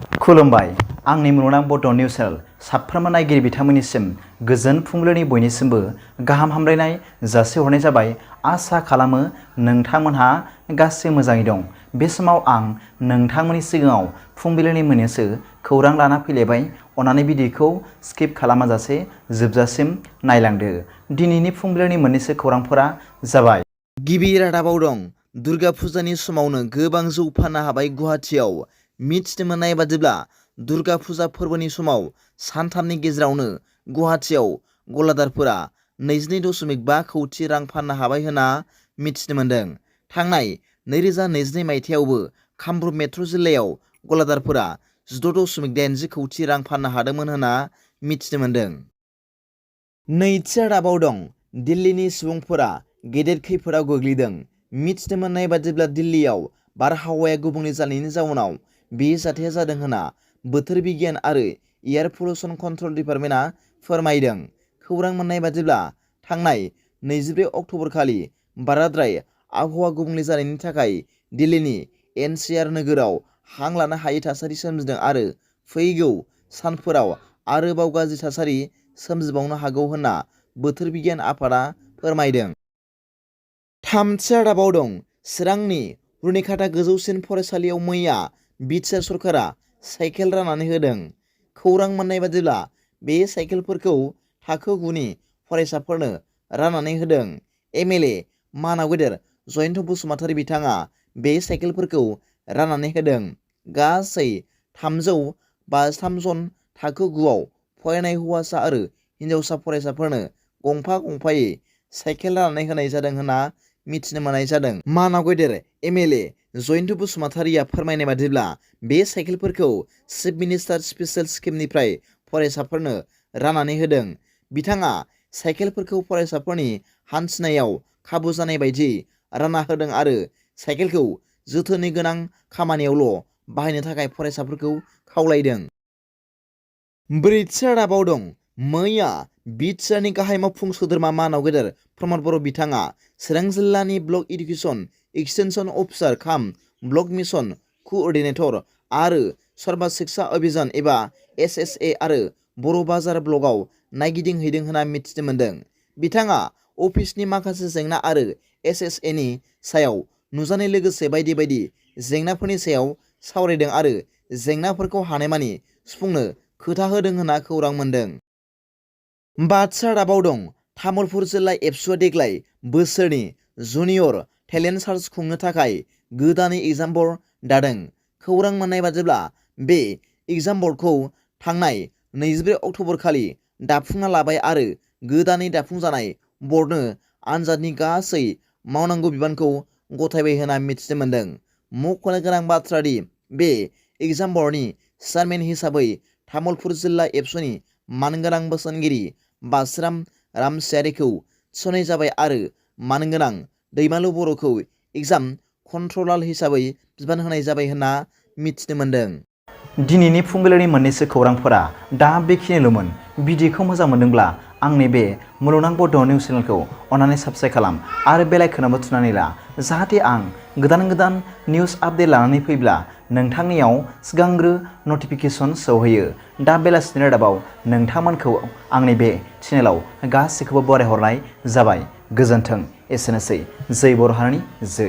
खुलुमबाय आंनि मुलुगनां बड' निउस चेनेल साफ्रोमबो नायगिरि बिथांमोननिसिम गोजोन फुंबिलिनि बयनिसिमबो गाहाम हामलायनाय जासिहरनाय जाबाय। आसा खालामो नोंथांमोनहा गासै मोजाङै दं। बे समाव आं नोंथांमोननि सिगाङाव फुंबिलिनि मोननैसो खौरां लाना फैलायबाय। अन्नानै भिडिअखौ स्किप खालामाजासे जोबजासिम नायलांदो। दिनैनि फुंबिलिनि मोननैसो खौरांफोरा जाबाय। गिबि रादाबाव दं दुर्गा फुजानि समावनो गोबां जौ फाननो हाबाय गुवाहाटियाव। मिथिनो मोननाय बादिब्ला दुर्गा फुजा फोरबोनि समाव सानथामनि गेजेरावनो गुवाहाटियाव गलादारफोरा 22.5 कौटि रां फाननो हाबाय होनना मिथिनो मोन्दों। थांनाय 2022 मायथाइयावबो कामरुप मेट्र' जिल्लायाव गलादारफोरा 16.80 कौटि रां फाननो हादोंमोन होनना मिथिनो मोन्दों। नैथि रादाबाव दं दिल्लीनि सुबुंफोरा गेदेर खैफोदाव गोग्लैदों। मिथिनो मोननाय बादिब्ला दिल्लीयाव बारहावाया गुबुंले जानायनि जाउनाव बे जाथाया जादों होनना बोथोर बिगियान आरो एयार पल्युसन कन्ट्रल डिपार्टमेन्टआ फोरमायदों। खौरां मोननाय बादिब्ला थांनाय 24 अक्ट'बर खालि बाराद्राय आबहावा गुबुंले जानायनि थाखाय दिल्लीनि एनसीआर नोगोराव हां लानो हायै थासारि सोमजिदों आरो फैगौ सानफोराव आरोबाव गाज्रि थासारि सोमजिबावनो हागौ होनना बोथोर बिगियान आफादा फोरमायदों। थामथि रादाबाव दं चिरांनि रुनिकाटा गोजौसिन फरायसालियाव मैया BTR सरकारा साइकेल राननानै होदों। खौरां मोननाय बादिब्ला बे साइकेलफोरखौ थाखो 9नि फरायसाफोरनो राननानै होदों। MLA मानाव गेदेर जयन्त बसुमतारी बिथाङा बे साइकेलफोरखौ राननानै होदों। गासै 353 जन थाखो 9आव फरायनाय हौवासा आरो हिन्जावसा फरायसाफोरनो गंफा गंफायै साइकेल राननानै होनाय जादों होनना मिथिनो मोननाय जादों। मानाव गेदेर MLA जयन्त बसुमतारीया फोरमायनाय बादिब्ला बे साइकेलफोरखौ चिफ मिनिस्टार स्पेशेल स्किमनिफ्राय फरायसाफोरनो राननानै होदों। बिथाङा साइकेलफोरखौ फरायसाफोरनि हान्थिनायाव खाबु जानाय बायदि रानना होदों आरो साइकेलखौ जोथोननि गोनां खामानियावल' बाहायनो थाखाय फरायसाफोरखौ खावलायदों। ब्रैथि रादाबाव दं मैया BTRनि गाहाय मावफुं सोद्रोमा मानाव गेदेर प्रमद बर' बिथाङा चिरां जिल्लानि ब्लक इडुकेसन एक्सटेनसन अफिसार काम ब्लक मिसन क'अर्डिनेटर आरो सर्वा शिक्षा अभियान एबा SSA आरो बर' बाजार ब्लकआव नायगिदिंहैदों होनना मिथिनो मोन्दों। बिथाङा अफिसनि माखासे जेंना आरो SSAनि सायाव नुजानाय लोगोसे बायदि बायदि जेंनाफोरनि सायाव सावरायदों आरो जेंनाफोरखौ हानायमानि सुफुंनो खोथा होदों होनना खौरां मोन्दों। बाथि रादाबाव दं तामुलपुर जिल्ला एबसुआ देग्लाय बोसोरनि जुनियर टेलेन्ट सार्च खुंनो थाखाय गोदानै एग्जाम बर्ड दादों। खौरां मोननाय बादिब्ला बे एग्जाम बर्डखौ थांनाय 24 अक्ट'बर खालि दाफुंना लाबाय आरो गोदानै दाफुंजानाय बर्डनो आनजादनि गासै मावनांगौ बिबानखौ गथायबाय होनना मिथिनो मोन्दों। मख'नो गोनां बाथ्रा दि बे एग्जाम बर्डनि चेयारमेन हिसाबै तामुलपुर जिल्ला एबसुनि मानगोनां बोसोनगिरि बासिराम रामसियारिखौ थिसननाय जाबाय आरो मानगोनां दैमालु बर'खौ एग्जाम कन्ट्रलार हिसाबै बिबान होनाय जाबाय होनना मिथिनो मोन्दों। दिनैनि फुंबिलिनि मोननैसो खौरांफोरा दा बेखिनिल'मोन। भिडिअखौ मोजां मोनदोंब्ला आंनि बे मुलुगनां बड' निउस चेनेलखौ अन्नानै साबस्क्राइब खालाम आरो बेल आइकनआवबो थुनानै ला, जाहाथे आं गोदान निउस आपडेट लानानै फैब्ला नोंथांनियाव सिगांग्रो नटिफिकेसन सौहैयो। दा बेलासिनि रादाबाव नोंथांमोनखौ आंनि बे चेनेलाव गासैखौबो बरायहरनाय जाबाय। गोजोन्थों। एसेनोसै। जै बर' हारिनि जै।